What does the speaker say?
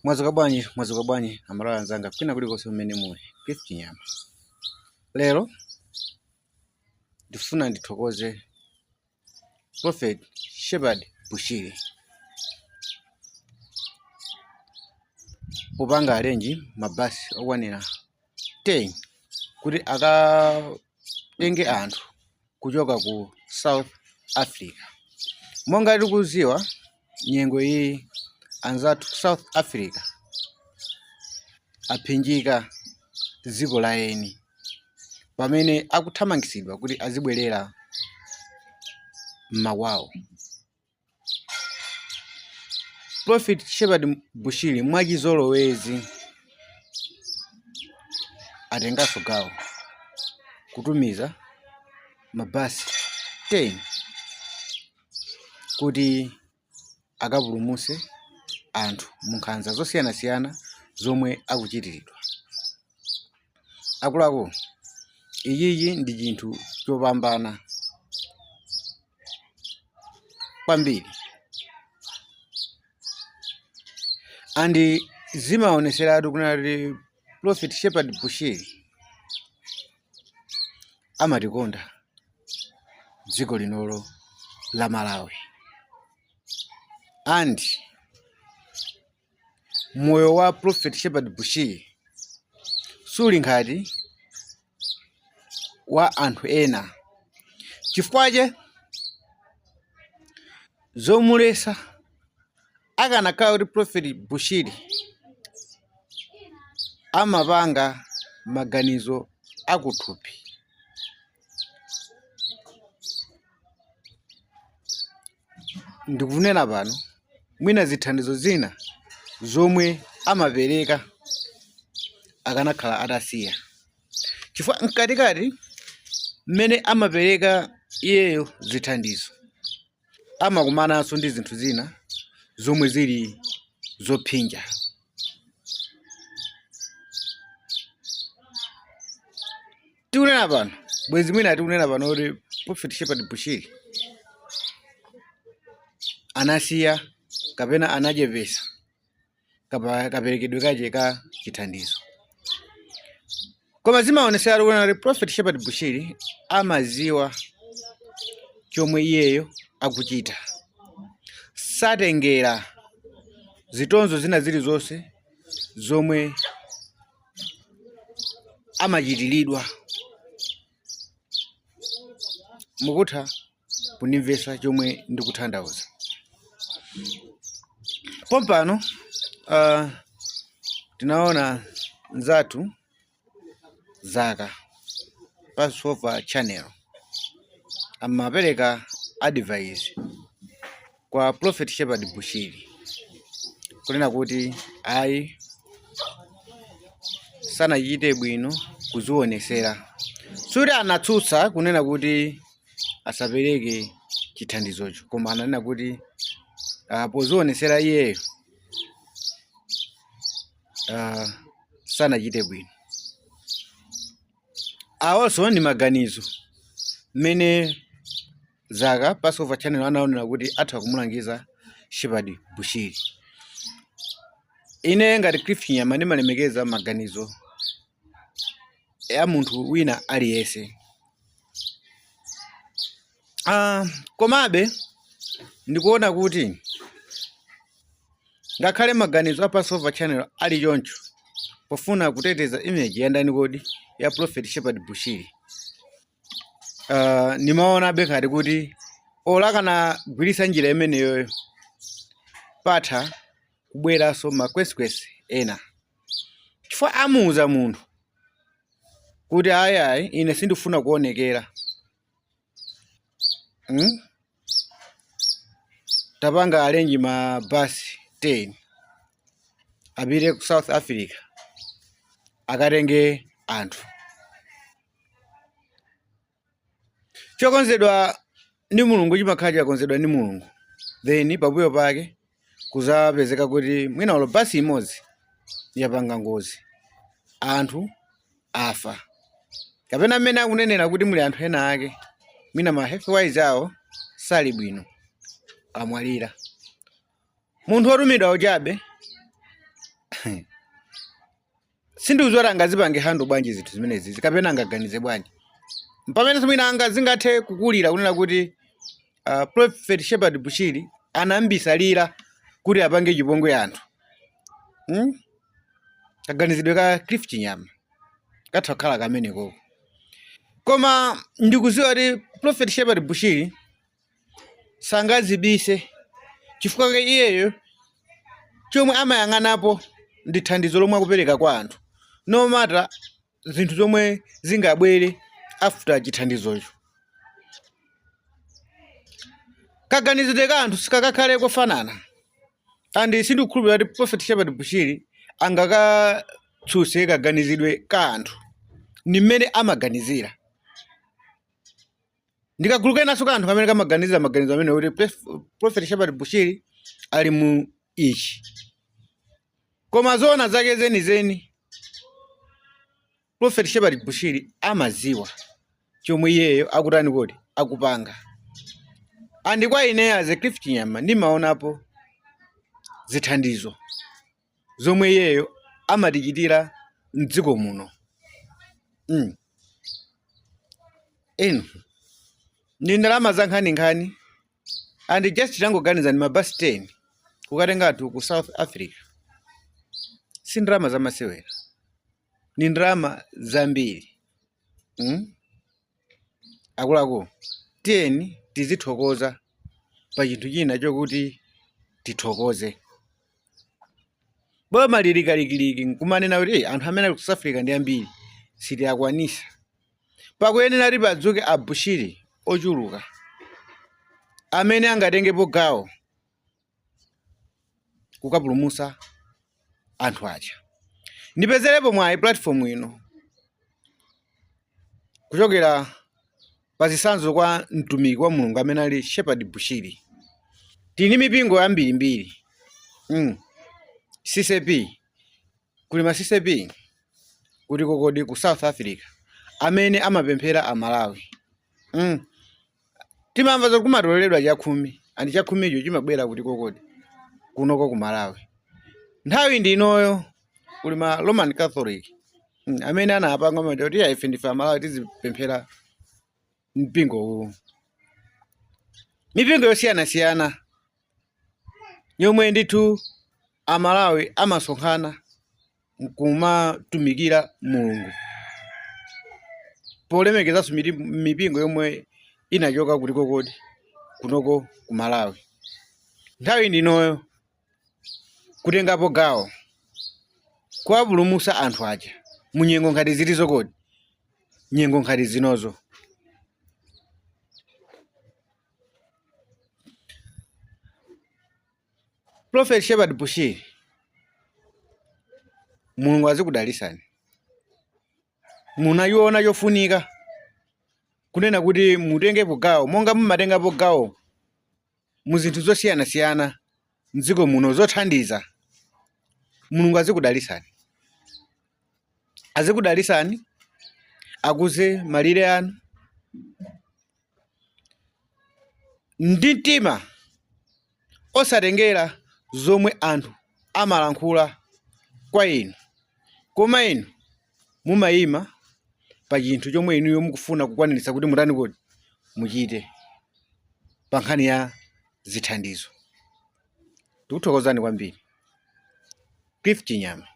Mwadzuka bwanji, mwadzuka bwanji amalawi anzanga kwina kulikonse kumene muli. Cliff Chinyama. Lero ndifuna ndithokoze Prophet Shepherd Bushiri popanga arrange mabasi okwanira 10 kuti akatenge anthu kuchoka ku South Africa. Monga tikudziwa nyengo iyi anzathu ku South Africa aphinjika dziko la eni pamene akuthamangitsidwa kuti azibwerera m'makwawo. Prophet Shepherd Bushiri mwachizolowezi atenganso gawo kutumiza mabasi 10 kuti akapulumutse anthu mu nkhanza zosiyanasiyana zomwe akuchitiridwa. Akuluakulu, ichichi ndi chinthu chopambana kwambiri and zimaoneseratu kunena kuti Prophet Shepherd Bushiri amatikonda dziko linolo la Malawi and moyo wa Prophet Shepherd Bushiri suli ngati wa anthu ena chifukwache zomulesa akanakhala kuti Prophet Bushiri amapanga maganizo akuthupi ndikunena pano mwina zithandizo zina zomwe amapereka akanakhala atasiya chifukwa mkatikati mmene amapereka iyeyo zithandizo amakumananso ndi zinthu zina zomwe zili zophinja. Tikunena pano bwezi mwina tikunena pano kuti Prophet Shepherd Bushiri anasiya kapena anachepesa kaperekedwe kache ka chithandizo koma zimaonesera kuona kuti Prophet Shepherd Bushiri amaziwa chomwe iyeyo akuchita satengera zitonzo zina zilizonse zomwe amachitiridwa mukutha kundimvetsa chomwe ndikutanthauza pompano tinaona nzathu Zaka Passover Channel amapereka advice kwa Prophet Shepherd Bushiri kunena kuti ayi sanachite bwino kuzionesera suti anatsutsa kunena kuti asapereke chithandizocho koma ananena kuti pozionesera iyeyo sanachite bwino awonso ndi maganizo mmene Zaka Passover Channel anaonera kuti atha kumulangiza Shepherd Bushiri. Ine ngati Cliff Chinyama ndimalemekeza maganizo ya munthu wina aliyense. Komabe ndikuona kuti ngakhale maganizo a Passover Channel ali choncho pofuna kuteteza image ya ndani kodi ya Prophet Shepherd Bushiri nimaonabe ngati kuti olo akanagwiritsa njira imeneyoyo patha kubweranso makwesikwesi ena chifukwa amuuza munthu kuti ayi ayi ine sindifuna kuonekera Tapanga arrange ma bus 10 apite ku South Africa akatenge anthu chokonzedwa ndi Mulungu chimakhala chakonzedwa ndi Mulungu then pambuyo pake kuzapezeka kuti mwina olo basi imodzi yapanga ngozi anthu afa kapena mmene akunenera kuti muli anthu ena ake mwina ma health wise awo sali bwino amwalira munthu wotumidwa ujabe Sindikudziwa kuti angazipange handle bwanji zinthu zimenezi kapena angaganize bwanji. Pamenenso mwina anga zingathe kukulira kunena kuti Prophet Shepherd Bushiri anambisalira kuti apange chipongwe anthu. Kaganizidwe ka Cliff Chinyama katha kukhala kamenekoko. Koma ndikudziwa kuti Prophet Shepherd Bushiri sangazibise chifukwa ke iyeyo chomwe amayang'anapo ndi thandizo lomwe akupereka kwa anthu, no matter zinthu zomwe zingabwere after chithandizocho. Kaganizidwe ka anthu sikakakhale kofanana, and sindikukhulupirira kuti Prophet Shepherd Bushiri angakatsutse kaganizidwe ka anthu ndi mmene amaganizira. Ndi kagulu kenanso ka anthu kamene kamaganiza maganizo amene kuti Prophet Shepherd Bushiri ali mu ichi, koma zoona zake zenizeni Prophet Shepherd Bushiri amaziwa chomwe iyeyo akutani kodi akupanga. And kwa ine as a Cliff Chinyama ndimaonapo zithandizo zomwe iyeyo amatichitira mdziko muno. Inu ndi ndalama za nkhaninkhani, and just tangoganiza ndi mabasi 10 kukatenga anthu ku South Africa, si ndalama zamasewera, ndi ndalama zambiri. Akuluakulu, tiyeni tizithokoza pa chinthu china chokuti tithokoze. Boma lili kalikiliki nkumanena kuti anthu amene ali ku South Africa ndi ambiri, sitiyakwanisa. Pakuyenera kuti padzuke a Bushiri ochuluka amene angatengepo gawo kukapulumusa anthu aja. Ndipezerepo mwayi platform ino kuchokera pa zitsanzo kwa mtumiki wa Mulungu amene ali Shepherd Bushiri. Tili ndi mipingo yambirimbiri. CCAP, kuli ma CCAP kuti kokodi ku South Africa amene amapemphera Amalawi. Timamva zoti kumatoleredwa chakhumi, and chakhumicho chimabwera kuti kokodi kunoko ku Malawi. Nthawi ndi inoyo. Kuli ma Roman Catholic amene anapanga manja kuti ife ndife Amalawi, tizipemphera mpingo uwu. Mipingo yosiyanasiyana yomwe ndithu Amalawi amasonkhana nkumatumikira Mulungu polemekezanso mipingo yomwe inachoka kuti kokodi kunoko ku Malawi. Nthawi ndi inoyo kutengapo gawo kuwapulumutsa anthu aja mu nyengo ngati zilizo kodi nyengo ngati zinozo. Prophet Shepherd Bushiri, Mulungu azikudalisani. Munayiona chofunika kunena kuti mutengepo gawo monga mumatengapo gawo mu zinthu zosiyanasiyana mdziko muno zothandiza. Mulungu azikudalisani, azikudalisani, akuze malire anu ndi mtima osatengera zomwe anthu amalankhula kwa inu, koma inu mumayima pa chinthu chomwe inuyo mukufuna kukwaniritsa kuti mutani kodi muchite pa nkhani ya zithandizo. Tikuthokozani kwambiri. Cliff Chinyama.